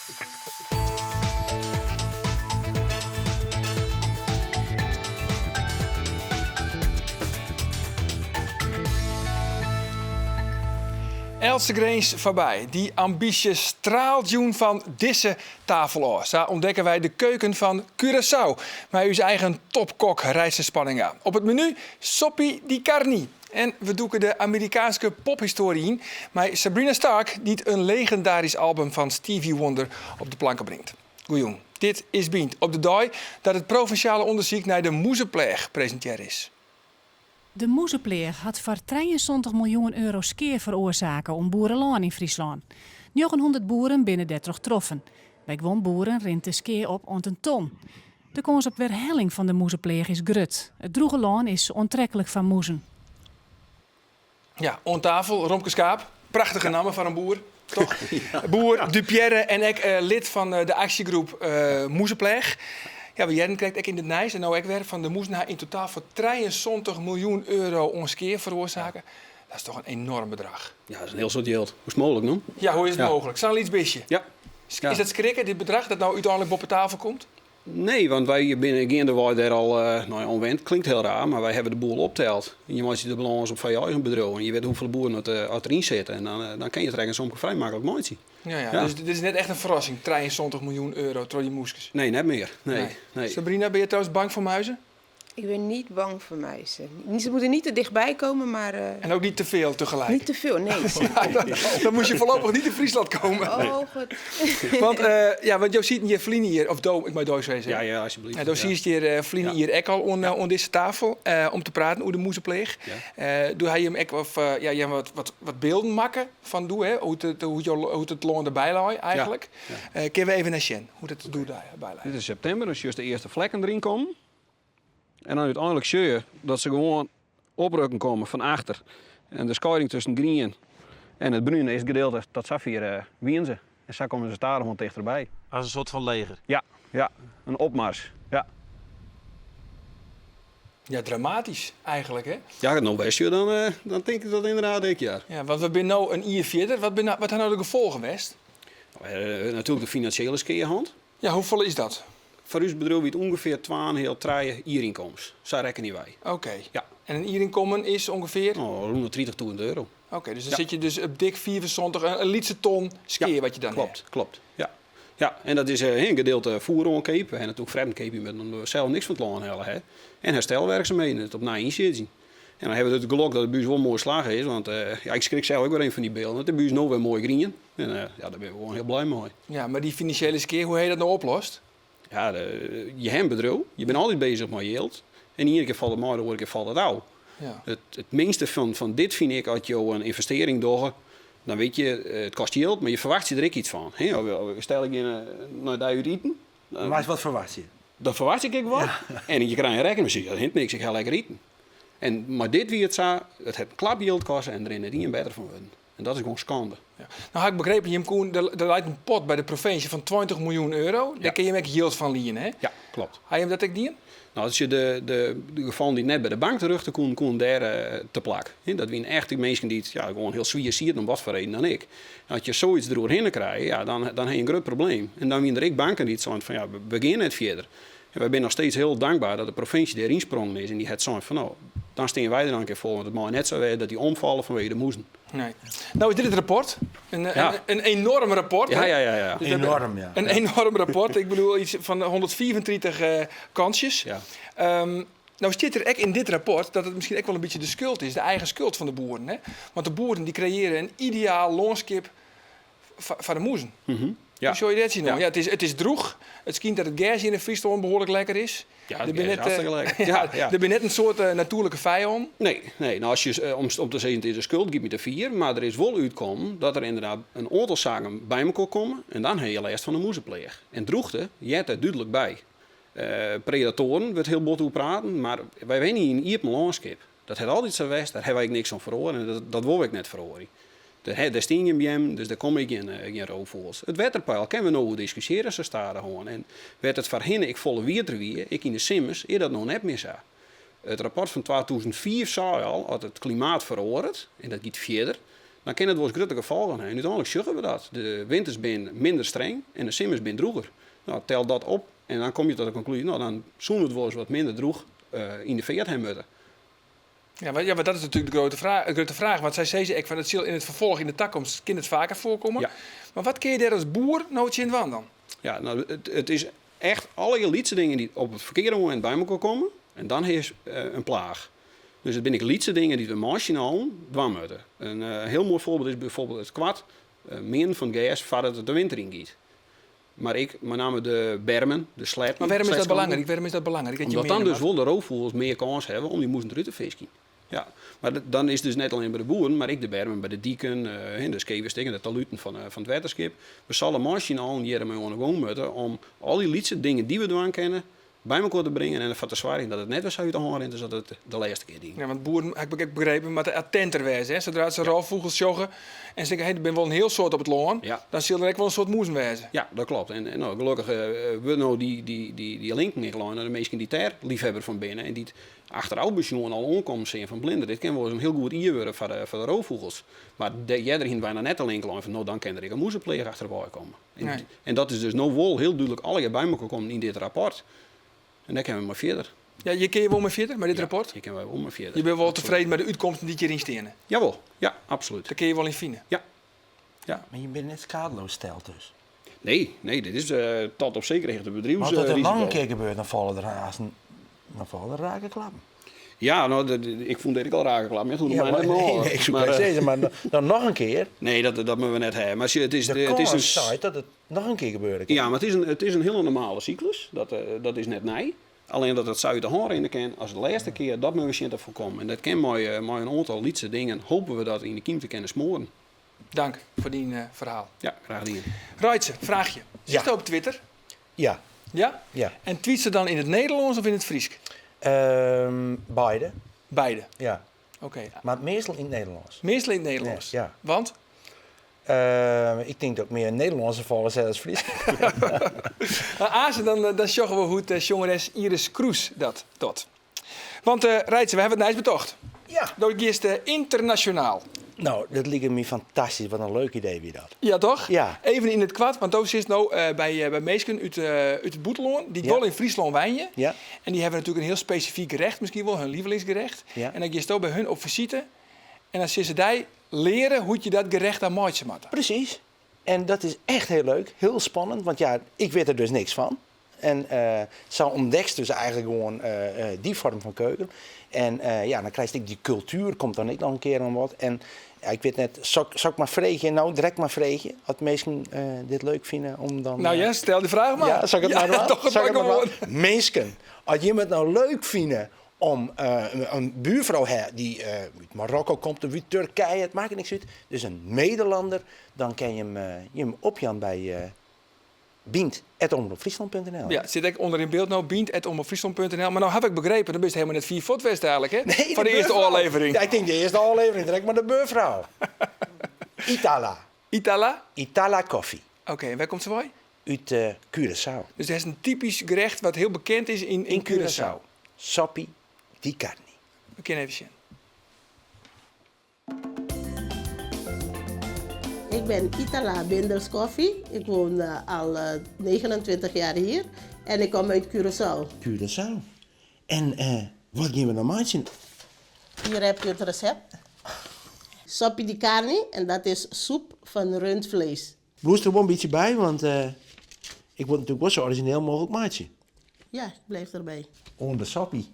Eltse grins foarby. Dy ambysje straalt jûn fan dizze tafel ôf. Sa ûntdekke wy de keuken fan Curaçao mei ús eigen topkok Reitse Spanninga. Op it menu Sopi di Carni. En we dûke de Amerikaanske pophistoarje yn mei Sabrina Starke, dy't in legindarysk album fan Stevie Wonder op de planke bringt. Goejûn, dit is Bynt op de dei dat it provinsjale ûndersyk nei de mûzepleach presintearre is. De mûzepleach hat foar 73 miljoen euro skea feroarsake oan boerelân yn Fryslân. 900 boeren binne dêrtroch troffen. By guon boeren rint de skea op oant in ton. De kâns op werhelling fan de mûzepleach is grut. It drûge lân is oantreklik foar mûzen. Ja, oan tafel Romke Schaap. Prachtige namme foar in boer, toch? Boer, dupearre en ek lid fan de aksjegroep Mûzepleach. Ja, we hearden krekt ek yn it nijs en no ek wer fan de mûzen ha yn totaal foar 73 miljoen euro oan skea feroarsake. Dat is toch in enoarm bedrach? Ja, dat is in hiel soad jild. Hoe is it mooglik, no? Ja, hoe is it mooglik? Sa'n lyts bistje. Ja. Is dat skrikke, dit bedrach dat no úteinlik boppe tafel komt? Nee, want wy binne geandewei dêr al no ja, oan wend. Klinkt hiel raar, mar wy hawwe de boel opteld. En je meitsje de balâns op foar je eigen bedriuw en je witte hoefolle boeren oft deryn sitte. En dan kin je it rekkensomke frij maklik meitsje. Ja, ja. Dus dit is net echt in ferrassing, 73 miljoen euro troch dy mûskes? Nee, net mear. Nee, nee. Sabrina, binne je trouwens bang foar muizen? Ik ben niet bang voor muizen. Ze moeten niet te dichtbij komen, maar... En ook niet te veel tegelijk? Niet te veel, nee. Dan moest je voorlopig niet in Friesland komen. Oh, goed. Want, ja, want jo sieten hjir ferline jier, of do, ik mei do sizze. Ja, ja, alsjeblieft. Ja, do siest hjir ferline jier ek al oan dizze tafel om te praten oer de mûzepleach. Doe ha jim ek of, ja, jim wat, wat bylden makke fan doe, hè, hoe't it lân derby lei eigentlik. Kinne we even nei sjen hoe't it doe derby lei? Dit is septimber, dan sjochst de earste flekken deryn kommen. En dan úteinlik sjoch je dat se gewoan oprukken komme fan achter. En de skieding tusken grien en it brune is it gedeelte tot safier eh, wienen se. En sa komme se stadichoan tichterby. As in soart fan leger? Ja, ja, in opmars. Ja. Ja, dramatysk eigentlik, hè? Ja, no wêst je, dan, eh, dan tink ik dat ynderdaad ek, ja. Ja, want we binne no in jier fierder. Wat ha no de gefolgen west? Nou, natuerlik de finansjele skea hân. Ja, hoefolle is dat? Foar ús bedriuw wie it ûngefear twaenheal, trije jierynkomens. Sa rekkenje wy. Oké. Ja. En in jierynkommen is ûngefear? Oh, rûn de 30.000 euro. Oké, dus dan sit je dus op dik 75, in lytse ton skea wat je dan Klopt, hebt. klopt. Ja. Ja, en dat is in gedeelte foeroankeap. We ha natuerlik fretten keapje met omdat we sels niks fan it lân helle ha. En herstelwerkzaamheden, it opnij ynsiedzjen. En dan ha we it gelok dat it by ús wol moai slagge is, want ja, ik skrik sels ek wer even fan dy bylden. It is by ús no wer moai grien. En ja, dêr binne we gewoan hiel blij mei. Ja, mar dy finansjele skea, hoe ha je dat no oplost? Ja, je ha in bedriuw, je binne altyd bezich mei jild. En de iene kear falt it mei, de oare kear falt it ôf. It minste fan dit fyn ik, as jo in ynvestearring dogge, dan witte je, it kostet jild, mar je ferwachtsje der ek yts fan. Stel, ik gean nei dy út iten. Meist wat ferwachtsje. Dan ferwachtsje ik ek wat. En je krije in rekken, dan dat hint niks, ik ha lekker iten. En mei dit wie it sa, it hat in klap jild koste en der is net ien better fan wurden. En dat is gewoan skande. Ja. No ha ik begrepen, jim koenen, der leit in pot by de provinsje fan 20 miljoen euro. Dêr kin jim ek jild fan liene, hè? Ja, klopt. Ha jim dat ek dien? No, dat de gefallen dy't net by de bank terjochte koenen, koenen dêr te plak. Dat wienen echt minsken dy't ja, gewoan hiel swier sieten, om wat foar reden dan ek. En as je soiets deroerhinne krije, ja, dan ha je in grut probleem. En dan wienen der ek banken dy't seinen fan ja, we gean net fierder. En wy binne noch steeds hiel dankber dat de provinsje dêr ynsprongen is en dy hat sein fan no, dan stean wy der dan in kear foar, want it mei net sa wêze dat dy omfalle fanwege de mûzen. Nee. No is dit it rapport. In enoarm rapport. Ja, ja, ja, ja. Dus Enoarm, ja. In enoarm rapport. Ik bedoel iets fan 135 kantsjes. No stiet der ek yn dit rapport dat it miskien ek wol in bytsje de skuld is, de eigen skuld fan de boeren. Hè? Want de boeren dy kreëarje in ideaal lânskip foar de mûzen. Ja. Hoe sjogge je dêr tsjinoan? Ja, it is drûch. It skynt dat it gers hjir yn Fryslân behoarlik lekker is. Ja, it gers is hartstikke lekker. Ja, der binne net in soad natuerlike fijannen. Nee, nee. No, as je, om te sizzen it is de skuld, giet my te fier. Mar der is wol útkommen dat der ynderdaad in oantal saken by mekoar komme en dan ha je lêst fan de mûzepleach. En drûchte heart dêr dúdlik by. Predatoaren wurdt hiel bot oer praten, mar wy wenje yn in iepen lânskip. Dat hat altyd sa west, dêr ha wy ek niks oan feroare en dat wolle we ek net feroarje. Der stean gjin beammen, dus der komme ek gjin roofûgels. It wetterpeil kinne we no oer diskusjearje sa stadichoan. En wêr't it foarhinne ek folle wieter wie, ek yn de simmers, is dat no net mear sa. It rapport fan 2005 sei al, as it klimaat feroaret, en dat giet fierder, Dan kin it wolris grutte gefolgen ha. En úteinlik sjogge we dat. De winters binne minder streng en de simmers binne drûger. No, tel dat op en dan komme je ta de konklúzje, no dan soene we it wolris wat minder drûch yn de feart ha moatte. Ja, mar, ja, mar dat is natuerlik de grutte fraach, de grutte fraach. Want sy sizze ek fan it sil yn it ferfolch yn de takomst kin it faker foarkomme. Ja. Mar wat kinne je dêr as boer no tsjin dwaan dan? Ja, no, it is echt allegear lytse dingen dy't op it ferkearde momint by mekoar komme en dan is in plaach. Dus it binne ek lytse dingen dy't we mei syn allen dwaan moatte. In hiel moai foarbyld is byfoarbyld it koart meanen fan it gers foardat it de winter yn giet. Mar ek mei namme de bermen, de sletten. Mar wêrom is dat belangryk? Wêrom is dat belangryk? Dat je Omdat dan meane dus wol de roofûgels mear kâns hawwe om dy mûzen derút te fiskjen. Ja, mar dan is dus net allinne by de boeren, mar ek de bermen by de diken, de skeve stikken, de taluten fan it wetterskip. We sille mei syn allen hjir mei oan de gong moatte om al dy lytse dingen dy't we dwaan kinne, by mekoar te bringen en derfoar te soargjen dat it net wer sa út de hân rint as dat it de lêste kear die. Ja, want boeren, ha ik begrepen, moatte attinter wêze. Hè? Sadra't se rôffûgels sjogge en se tinke, hé, der binne wol in hiel soad op it lân, Ja. dan sil der ek wol in soad mûzen wêze. Ja, dat klopt. En no, gelokkich wurde no dy linken ek lein nei de minsken dy't dêr leafhawwer fan binne en dy't achterôf besjoen al oankommen sean fan blinder. Dit kin wolris in hiel goed jier wurde foar de roofûgels. Mar earder hiene wy noch net de link lein fan no, dan kin der ek in mûzepleach achterwei komme. Nee. En dat is dus no wol hiel dúdlik allegear by mekoar kommen yn dit rapport. En dêr kinne we mei fierder. Ja, hjir kinne je wol mei fierder, mei dit Ja, rapport? hjir kinne wy wol mei fierder. Je binne wol tefreden mei de útkomsten dy't hjiryn steane? Jawol, ja, absolút. Dêr kinne je wol yn fine? Ja. Ja. Mar je binne net skadeloos steld dus? Nee, nee, dit is tot op zekere hichte Want as it bedriuwsrisiko. noch in kear gebeurt, dan falle der aansten, dan falle der rake klappen. Ja, no, ik fûn dit ek al rake klappen. Ja, Ja, maar, nee, nee, ik soe maar, sizze, mar dan noch in kear. Nee, dat moatte we net ha. Mar it is, De it is kâns in seit dat it noch in kear gebeure kin. Ja, mar it is in hiele normale syklus. Dat is net nij. Allinne dat it sa út de hân rinne kin as de lêste kear, dat moatte we sjen te foarkommen. En dat kin mei in oantal lytse dingen, hoopje we dat yn de kiem te kinne smoaren. Dank foar dyn ferhaal. Ja, graach dien. Reitse, fraachje. Sitsto Ja. op Twitter? Ja. Ja? Ja. En tweetsto dan yn it Nederlânsk of yn it Frysk? Beide. Beide? Ja. Oké. Mar meastal yn it Nederlânsk. Meastal yn it Nederlânsk? Ja. Want? Ik tink dat ik mear Nederlânske followers ha as Frysk. Nou, aanst, dan sjogge we hoe't de sjongeres Iris Kroes dat docht. Want Reitse, we hawwe it nijs betocht. Ja. Do giest ynternasjonaal. No, dat liket my fantastysk. Wat in leuk idee wie dat. Ja, toch? Ja. Even yn it koart, want do sitst no by minsken út it bûtenlân dy't Ja. wol yn Fryslân wenje. Ja. En dy hawwe natuerlik in hiel spesifyk gerecht, miskien wol hun lievelingsgerecht. Ja. En dan giest do by hun op fisite en dan sille se dy leare hoe't je dat gerecht dan meitsje moatte. Presys. En dat is echt hiel leuk, hiel spannend, want ja, ik wit der dus niks fan. En sa ûntdekst dus eigentlik gewoan dy foarm fan keuken. En ja, dan krijst ek dy kultuer, komt dan ek noch in kear oan bod. En ja, ik wit net, sil ik mar freegje, no direkt mar freegje, as minsken dit leuk fine om dan... Nou ja, stel dy fraach mar. Ja, sil ik it mar dwaan? Doch it Sil ik mar it mar gewoan. dwaan? Minsken, as jimme it no leuk fine om in buurfrou ha dy't út Marokko komt of út Turkije, it makket niks út, dus in Nederlander, dan kin jim opjaan by Bynt@omropfryslan.nl. Ja, it sit ek ûnder yn byld no, bynt@omropfryslan.nl. Mar no haw ik begrepen, dan bist helemaal net fier fuort west eigentlik, hè? Nee, Foar de earste buurfrou. ôflevering. Ja, ik tink de earste ôflevering, direkt mar de buurfrou. Itala. Itala? Itala Koffie. Oké, en wêr komt se wei? Út Curaçao. Dus dat is in typysk gerecht wat hiel bekend is yn Curaçao. Sopi di carni. We kinne even sjen. Ik ben Itala Binders Koffie. Ik woon al 29 jaar hier en ik kom uit Curaçao. Curaçao. En wat gean we no meitsjen? Hier heb je het recept. Sopi di carni en dat is soep van rundvlees. Bliuwst der wol in bytsje by, want ik wol it natuerlik wol sa orizjineel mooglik meitsje. Ja, ik blijf erbij. Oan de soppy.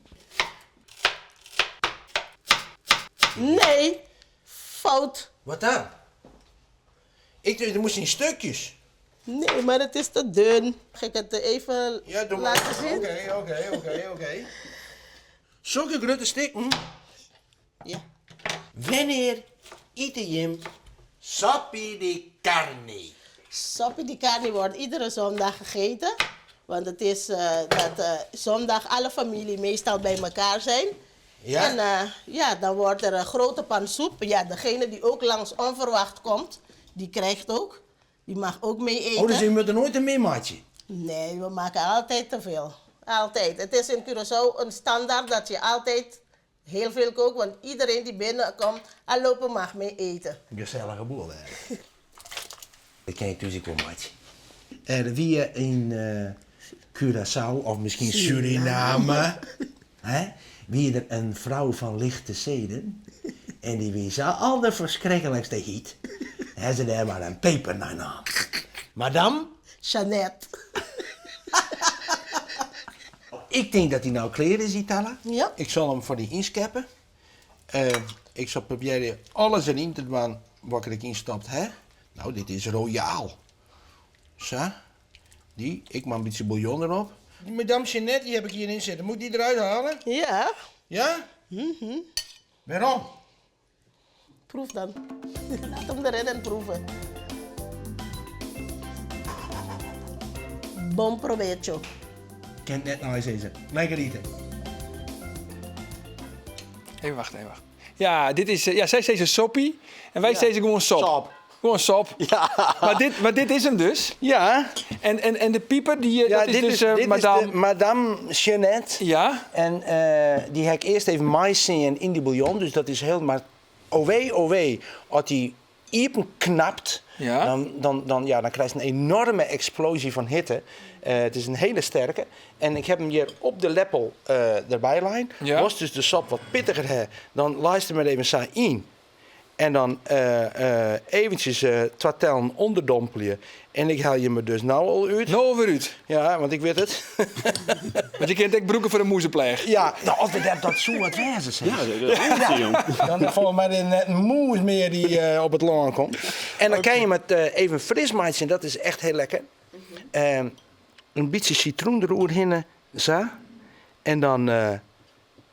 Nee, fout. Wat dan? Ik dacht, het moest in stukjes. Nee, maar het is te dun. Ga ik het even Ja, doe maar. laten zien? Oké, oké, oké, oké. Zulke grote stikken. Ja. Wannear ite jim sopi di carni? Sopi di carni wordt iedere zondag gegeten. Want het is dat zondag alle familie meestal bij elkaar zijn. Ja? En ja, dan wordt er een grote pan soep. Ja, degene die ook langs onverwacht komt, die krijgt ook. Die mag ook mee eten. Oh, dus je moet er nooit een min meitsje? Nee, we maken altijd te veel. Altijd. Het is in Curaçao een standaard dat je altijd Heel veel koken, want iedereen die binnenkomt, al lopen mag mee eten. Gesellige boel dêr. Dat kin ik thús ek wol meitsje. Der wie yn Curaçao, of miskien Suriname, hè, wie der in frou fan lichte zeden en dy wie sa alderferskriklikste hyt, ha se dêr mar in peper nei naam. Madame? Jeannette. Ik tink dat dy no klear is, Itala. Ja. Ik sil him foar dy ynskeppe. Ik sil probearje alles deryn te dwaan wat ik der ek ynstopt ha. No, dit is royaal. Sa. Dy, ek mar in bytsje bouillon derop. Madame Jeannette, die heb ik hierin zitten. Moet ik die eruit halen? Ja. Ja? Mhm. Waarom? Proef dan. Laat hem erin en proeven. Bon provecho. Kin net nei sizze. Lekker ite. Even wachten, even wachten. Ja, dit is, ja, sy sizze soppy en wy sizze gewoan sop. Sop. Gewoan sop. Ja. Mar dit is him dus. Ja. En de piper, die, Ja, dat is dit dus, is, dit is madame... de Madame Jeannette. Ja. En dy ha ik earst even meisien yn dy bouillon, dus dat is hiel... Mar o wee, o wee, as dy iepen knapt, Ja. dan, ja, dan krijst in enorme eksploazje fan hitte. It is in hiele sterke. En ik ha him hjir op de leppel derby lein. Ja. Wolst dus de sop wat pittiger ha, dan leist him der even sa yn. En dan eventsjes twa tellen ûnderdompelje. En ik helje him der dus no al út. No alwer út? Ja, want ik wit it. Want je kinne it ek brûke foar in mûzepleach. Ja, no, of dat, dat soe wat wêze, sis. Ja, dat is een jong. Dan folgens my der net in mûs mear dy't op it lân komt. En dan kin je him it even fris meitsjen, dat is echt hiel lekker. In bytsje sitroen deroerhinne, sa. En dan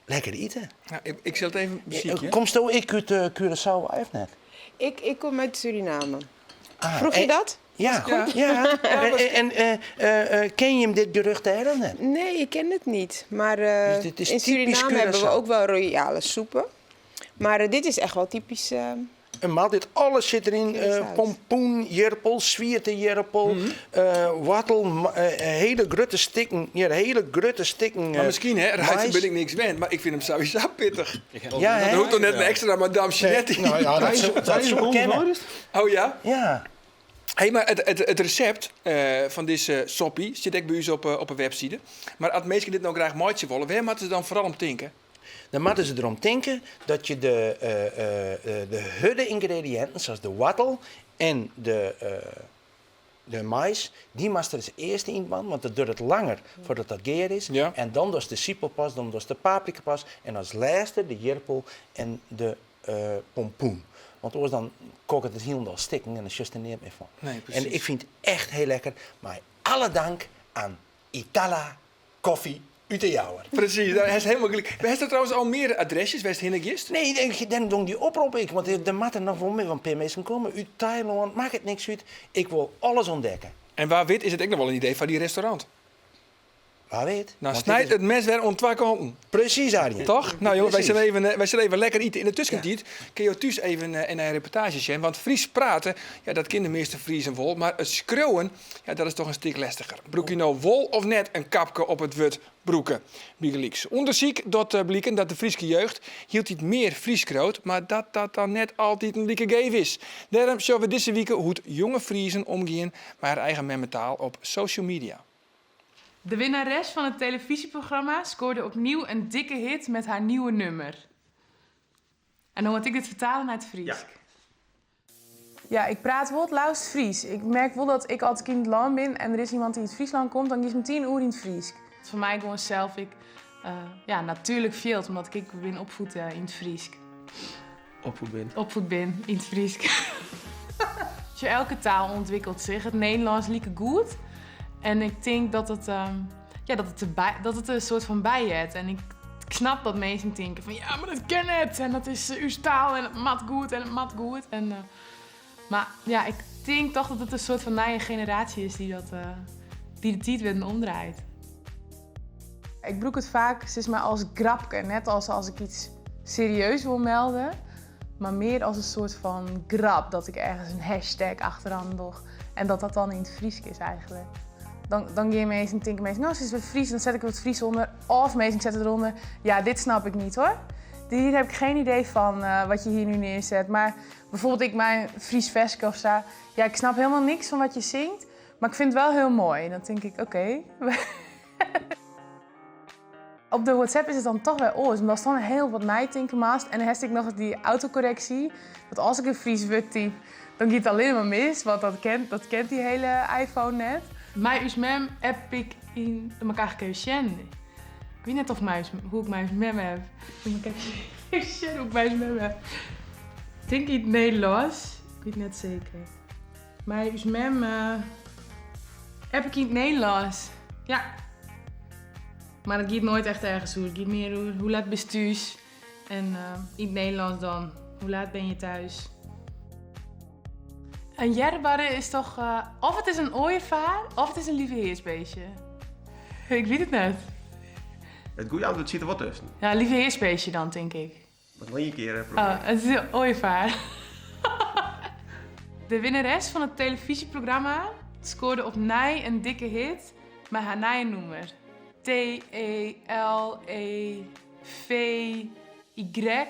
Lekker ite. Ja, ik sil it even besykje. Komsto ek út Curaçao of net? Ik kom uit Suriname. Ah, Vroeg je dat? Ja. Ja. Ja. En ken je him dit gerecht dêr of net? Nee, ik ken het niet. Maar Dus dit is in typisch Suriname hebben we Curaçao. ook wel royale soepen. Maar dit is echt wel typisch. Een maaltijd, alles zit erin. Curaçaos. Pompoen, jirpel, swierte jirpel, wattel, hiele grutte stikken. Ja, hiele grutte stikken. Mar miskien, hè, mais. Reitse bin ik niks wend, mar ik fyn him sawiesa pittich. Ja, hè? Dat hoecht toch net in ekstra Madame Jeannette? Nee, nou ja, dat soe kinne. Oh ja? Ja. Hey, mar it resept fan dizze soppy stiet ek by ús op 'e webside. Mar as minsken dit no graach meitsje wolle, wêr moatte se dan foaral om tinke? Dan moatte se derom tinke dat je de hurde yngrediïnten, sa as de woartel en de mais, dy moatst der as earste yn dwaan, want dat duorret langer foardat dat gear is. En dan dochst de sipel pas, dan dochst de paprika pas en as lêste de jirpel en de pompoen. Want oars dan kokket it hielendal stikken en dan sjochst der neat mear fan. Nee, precies. En ik fyn it echt hiel lekker, mei alle dank aan Itala Koffie út De Jouwer. Presys, dêr hast hielendal gelyk. Hast trouwens al mear adresjes wêr'tst hinne giest? Nee, dêrom doch ik dy oprop ek, want der moatte noch wol mear in pear minsken komme út Tailân, makket niks út. Ik wol alles ûntdekke. En wa wit is it ek noch wol in idee foar dyn restaurant. Wa wit. Nou, Want snijt dit is it mes wer oan twa kanten. Presys, Arjen. Toch? Nou jongens, Presys. wy sille even lekker ite. Yn de tuskentiid kinne jo thús even in in reportaazje sjen. Want Frysk prate, ja, dat kinne de measte Friezen wol. Mar it skriuwen, ja, dat is toch in stik lestiger. Brûke je no wol of net in kapke op it wurd brûke? Bygelyks. Undersyk docht bliken dat de Fryske jeugd hieltyd mear Frysk skriuwt, mar dat dat dan net altiten like geef is. Dêrom sjogge we dizze wike hoe't jonge Friezen omgean mei har eigen memmetaal op social media. De winnares van het televisieprogramma scoorde opnieuw een dikke hit met haar nieuwe nummer. En dan moet ik dit vertalen naar het Fries. Ja, ik praat wol it leafst Frysk. Ik merk wol dat ik as ik yn it lân bin en der is iemand dy't út Fryslân komt, dan giest metien oer yn it Frysk. It is foar my gewoan sels ek ja, natuerlik fielt, omdat ik ek bin opfoed yn it Frysk. Opfoed bin. Opfoed bin yn it Frysk. Sjoch, elke taal ûntwikkelt sich, it Nederlânsk likegoed. En ik tink dat it, ja, dat it derby, dat it der in soart fan by heart. En ik snap dat minsken tinke fan ja, mar dat kin net en dat is ús taal en it moat goed en it moat goed. En, mar ja, ik tink toch dat it in soart fan nije generaasje is dy't dat, dy't de tiid wer omdraait. Ik brûk it faak sis mar as grapke, net as as ik yts serieus wol melde, mar mear as in soart fan grap, dat ik ergens in hashtag achteroan doch en dat dat dan yn it Frysk is eigentlik. Dan, dan gean minsken tinke minsken, no, se is wer Frysk, dan set ik wat Frysk ûnder. Of minsken sette derûnder, ja, dit snap ik net hoor. Hier heb ik geen idee van eh, wat je hier nu neerzet. Maar bijvoorbeeld ik mijn Fries ferske of zo. Ja, ik snap helemaal niks van wat je zingt. Maar ik vind het wel heel mooi. En dan denk ik, oké. Op de WhatsApp is het dan toch wer oars. Omdat dan heel wat neitinke moatst. En dan heb ik nog die autocorrectie. Dat als ik in Fries wurd typ, dan giet it allinne mar mis. Want dat kent die hele iPhone net. Mei ús mem app ik yn... Dat moat ik eigentlik even sjen. Ik wit net of mei, hoe ik mei ús mem app. Dat moat ik even sjen hoe ik mei ús mem app. Tink yn it Nederlânsk. Ik wit net seker. Mei ús mem uh, app ik yn it Nederlânsk. Ja. Mar it giet noait echt ergens oer. It giet mear oer hoe let bist thús. En uh, yn it Nederlânsk dan. Hoe laat ben je thuis? Een earrebarre is toch... Uh, of it is in ooievaar, of it is in lievehearsbeestje. Ik wit it net. It goede antwurd sit der wat tusken. Ja, lievehearsbeestje dan, tink ik. Wat wil je een keer proberen? Oh, it is in ooievaar. De winnares fan it telefyzjeprogramma skoarde opnij in dikke hit mei har nije nûmer. T E L E V Y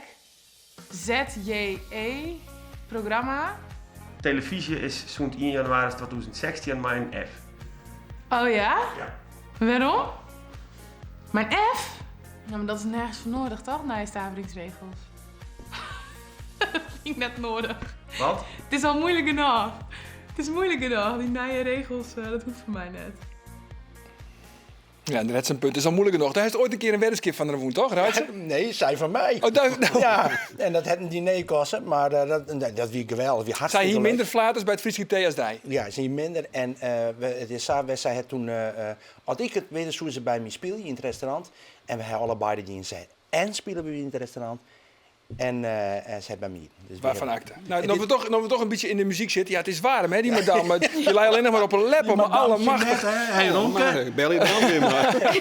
Z J E programma. Telefyzje is sûnt ien jannewaris 2016 mei in F. Oh ja? Ja. Wêrom? Mei in F? Ja, mar dat is nergens foar nedich, toch? Nije staveringsregels. Dat fyn ik net nedich. Wat? It is al muoilik genôch. It is muoilik genôch. Dy nije regels, dat hoecht foar my net. Ja, net sa'n punt is al muoilik genôch. Dêr hast oait in kear in weddenskip fan har wûn, toch, Reitse? Nee, sy fan my. Oh, daar, nou. Ja, en dat hat in diner koste, mar eh, dat, nee, dat wie geweldich. Wie Sy hartstikke hie leuk. minder flaters by it Fryske tee as dy. Ja, sy hie minder. En eh, we, it is sa, we, sy hat toen, eh, eh, as ik it witte soe se by my spylje yn it restaurant. En we ha allebeide dien. Sy en spile by my yn it restaurant. En uh, se hat by my. Dus Waarvan akte. Nou, no we toch, no we toch in bytsje yn de muzyk sitte. Ja, it is waarm, hè, dy madame. Je lei allinnich mar op 'e leppel, mar allemachtig. Hey Romke. Belje dan weer mar.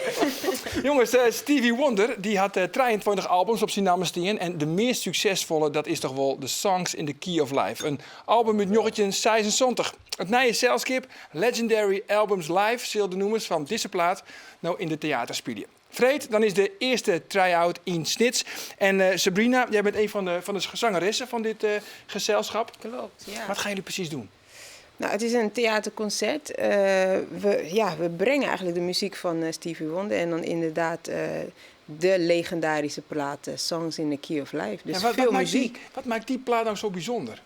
Jonges, eh, Stevie Wonder dy hat 23 albums op syn namme stean. En de meast suksesfolle, dat is toch wol The Songs in the Key of Life. In album út 1976. It nije selskip Legendary Albums Live sil de nûmers fan dizze plaat no yn de teater spylje. Freed, dan is de earste try-out yn Snits. En uh, Sabrina, jij bent een van de zangeressen van dit gezelschap. Klopt, ja. Wat gaan jullie precies doen? Nou, het is een theaterconcert. We, ja, we brengen eigenlijk de muziek van Stevie Wonder en dan inderdaad de legendarische plaat Songs in the Key of Life. Dus Ja, wat, veel wat maakt muziek. wat maakt die plaat nou zo bijzonder?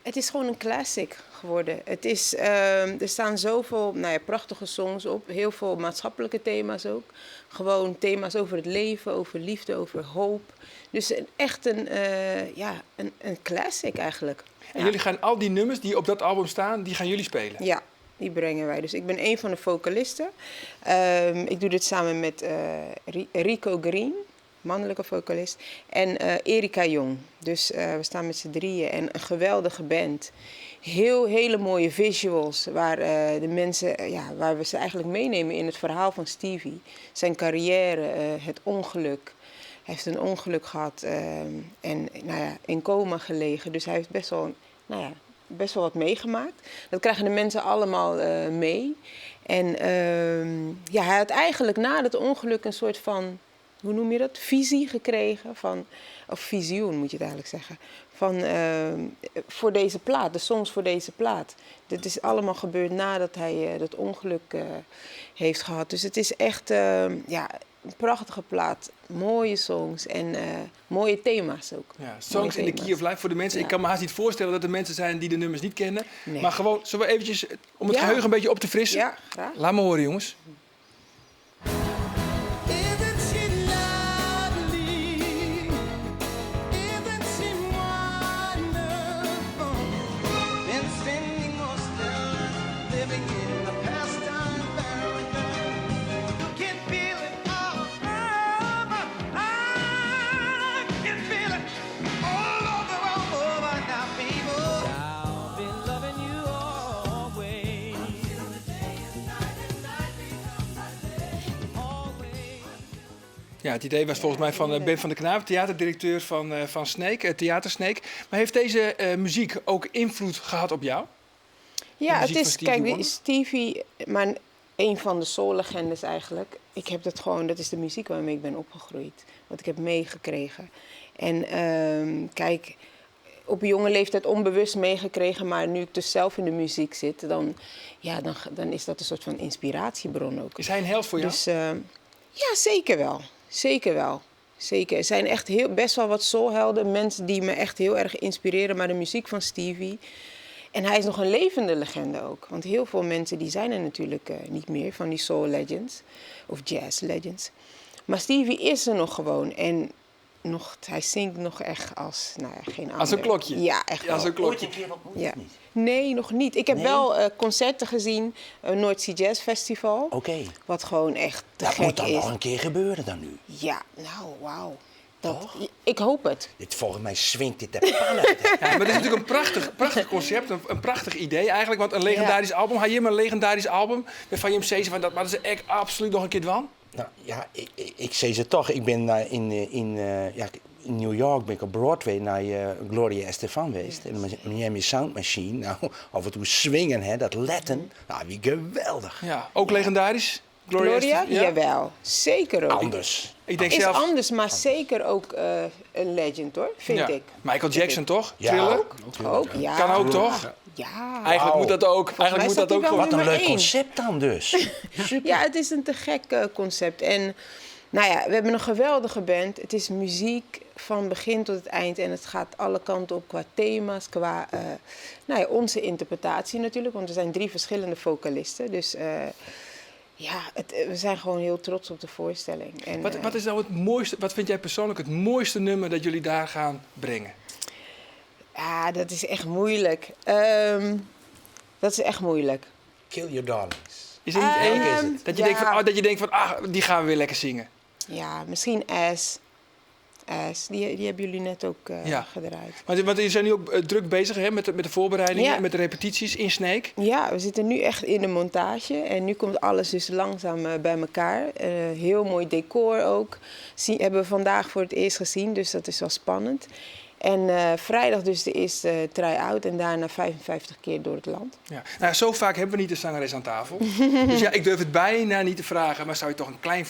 Het is gewoon een classic geworden. Er staan zoveel, nou ja, prachtige songs op. Heel veel maatschappelijke thema's ook. Gewoon thema's over het leven, over liefde, over hoop. Dus echt ja, een classic eigenlijk. En jullie gaan al die nummers die op dat album staan, die gaan jullie spelen? Ja, die brengen wij. Dus ik ben een van de vocalisten. Ik doe dit samen met Rico Green, mannelijke vocalist, en Erika Jong. Dus we staan met z'n drieën en een geweldige band. Hele mooie visuals waar, de mensen, ja, waar we ze eigenlijk meenemen in het verhaal van Stevie. Zijn carrière, het ongeluk. Hij heeft een ongeluk gehad en nou ja, in coma gelegen. Dus hij heeft best wel, nou ja, best wel wat meegemaakt. Dat krijgen de mensen allemaal mee. En ja, hij had eigenlijk na het ongeluk een soort van, hoe noem je dat? Visie gekregen van, of visioen moet je het eigenlijk zeggen, van, voor deze plaat, de songs voor deze plaat. Dit is allemaal gebeurd nadat hij dat ongeluk heeft gehad. Dus het is echt ja, een prachtige plaat, mooie songs en mooie thema's ook. Ja, Songs Mooie in the Key of thema's. Life voor de mensen. Ja. Ik kan me haast niet voorstellen dat er mensen zijn die de nummers niet kennen. Nee. Maar gewoon, zullen we eventjes, om het Ja. geheugen een beetje op te frissen? Ja, graag. Laat me horen, jongens. Isn't she lovely? Isn't she wonderful? Been spending most their life living in the pastime paradise. You can feel it all over. I can feel it all over, all over now, people. I'll be loving you always. Until the day and night and night becomes our day. Always. Ja, het idee was volgens mij van Ben van der Knaap, theaterdirecteur van Sneek, Theater Sneek. Maar heeft deze muziek ook invloed gehad op jou? Ja, De het muziek van is, Stevie kijk, die Wonder? Stevie, maar Een van de soul-legendes eigenlijk. Ik heb dat gewoon, dat is de muziek waarmee ik ben opgegroeid. Wat ik heb meegekregen. En kijk, op een jonge leeftijd onbewust meegekregen, maar nu ik dus zelf in de muziek zit, dan, ja, dan is dat een soort van inspiratiebron ook. Is hij een held voor jou? Dus ja, zeker wel. Zeker wel. Zeker. Er zijn echt best wel wat soulhelden, mensen die me echt heel erg inspireren, maar de muziek van Stevie. En hij is nog een levende legende ook. Want heel veel mensen die zijn er natuurlijk niet meer van die soul legends of jazz legends. Maar Stevie is er nog gewoon en nog, hij zingt nog echt als, nou ja, geen ander. Als een klokje? Ja, echt Ja, als wel. een klokje. Ooit een keer ontmoet, Ja. of niet? Nee, nog niet. Ik heb Nee? wel concerten gezien, een North Sea Jazz Festival. Oké. Wat gewoon echt te Dat gek moet dan is. nog een keer gebeuren dan nu. Ja, nou, wauw. Dat, Toch? ik hoop het. Dit, volgens mij swingt dit de pan uit. hè. Ja, maar het is natuurlijk een prachtig, prachtig concept, een prachtig idee eigenlijk. Want een legendarisch album, had je hem een legendarisch album waarvan je hem zei van dat, maar dat is echt absoluut nog een keer dwan? Nou ja, ik zei ze toch. Ik ben ja, in New York ben ik op Broadway naar Gloria Estefan geweest. En de Miami Sound Machine. Nou, af en toe swingen, hè, dat letten. Nou, wie geweldig. Ja, ook legendarisch? Gloria, Gloria? Estefan? Ja? Jawel, zeker ook. Anders. Ik denk Is zelf... anders, maar zeker ook een legend hoor, vind Ja. ik. Michael Jackson, toch? Ja. Thriller? Ook, ook, ja. Kan ook, toch? Ja. Eigenlijk moet dat ook. Eigenlijk mij moet dat staat ook hij wel gewoon. Wat een nummer leuk één. concept dan dus. Super. Ja, het is een te gek concept. En nou ja, we hebben een geweldige band. Het is muziek van begin tot het eind. En het gaat alle kanten op qua thema's, qua nou ja, onze interpretatie natuurlijk. Want er zijn 3 verschillende vocalisten. Dus ja, we zijn gewoon heel trots op de voorstelling. En, Wat is nou het mooiste, wat vind jij persoonlijk het mooiste nummer dat jullie daar gaan brengen? Ah, dat is echt moeilijk. Dat is echt moeilijk. Kill Your Darlings. Is er niet één? Welke is het? Dat je denkt van, oh, dat je denkt van, ah, die gaan we weer lekker zingen. Ja, misschien As. As, die hebben jullie net ook gedraaid. Want jullie zijn nu ook druk bezig, hè, met de voorbereidingen Ja. en met de repetities in Sneek. Ja, we zitten nu echt in de montage. En nu komt alles dus langzaam bij elkaar. Heel mooi decor ook. Hebben we vandaag voor het eerst gezien, dus dat is wel spannend. En vrijdag dus de eerste try-out en daarna 55 keer door het land. Ja. Nou, zo vaak hebben we niet de zangeres aan tafel. Dus ja, ik durf het bijna niet te vragen, maar zou je toch een klein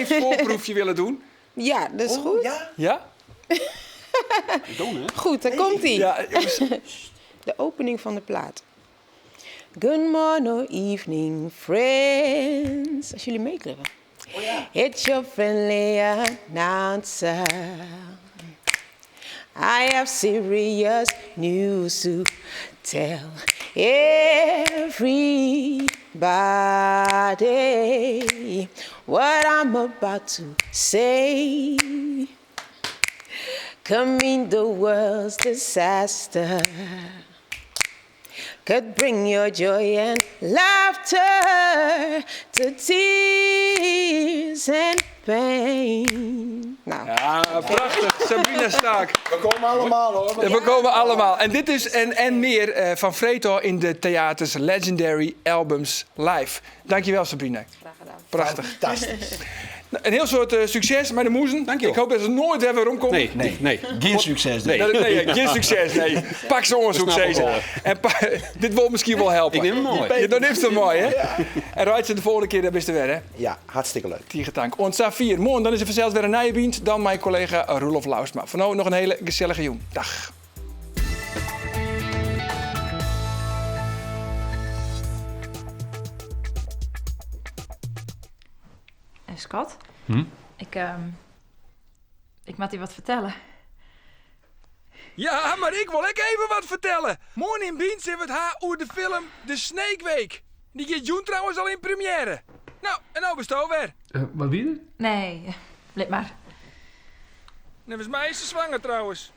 voorproefje willen doen? Ja, dat is Oh, goed. Ja? Ja? Doen, hè? Goed, daar komt ie. Ja, jongens. De opening van de plaat. Good morning or evening, friends. Als jullie meeklippen. Oh ja. It's your friendly announcer. I have serious news to tell everybody. What I'm about to say could mean the world's disaster. Could bring your joy and laughter to tears and pain. Nou. Ja, prachtig. Sabrina Stark. We komen allemaal hoor. Ja, we komen allemaal. En dit is en meer van Freto in de theaters Legendary Albums Live. Dankjewel Sabrina. Graag gedaan. Prachtig. Fantastisch. Nou, een heel soort succes met de moezen. Dank je wel. Ik hoop dat ze nooit weer rondkomen. Nee, nee, nee. Geen succes. Nee. Nee, nee, geen succes. Nee. Pak ze onderzoek, We snappen zei ze. elkaar. En dit wil misschien wel helpen. Ik neem hem mooi. Ja, dan is het mooi, hè? En Rijtse de volgende keer, dan is het weer, hè? Ja, hartstikke leuk. Tiegetank. Want Safir, morgen, dan is er vanzelf weer een nieuwe dienst. Dan mijn collega Roelof Lousma. Voor nu nog een hele gezellige jong. Dag. Scott, ik moet je wat vertellen. Ja, maar ik wil ook even wat vertellen. Morgen in Beans hebben we het haar over de film De Snake Week. Die gaat June trouwens al in première. Nou, en nou best weer. Wat wie? Nee, lid maar. Volgens mij is ze zwanger trouwens.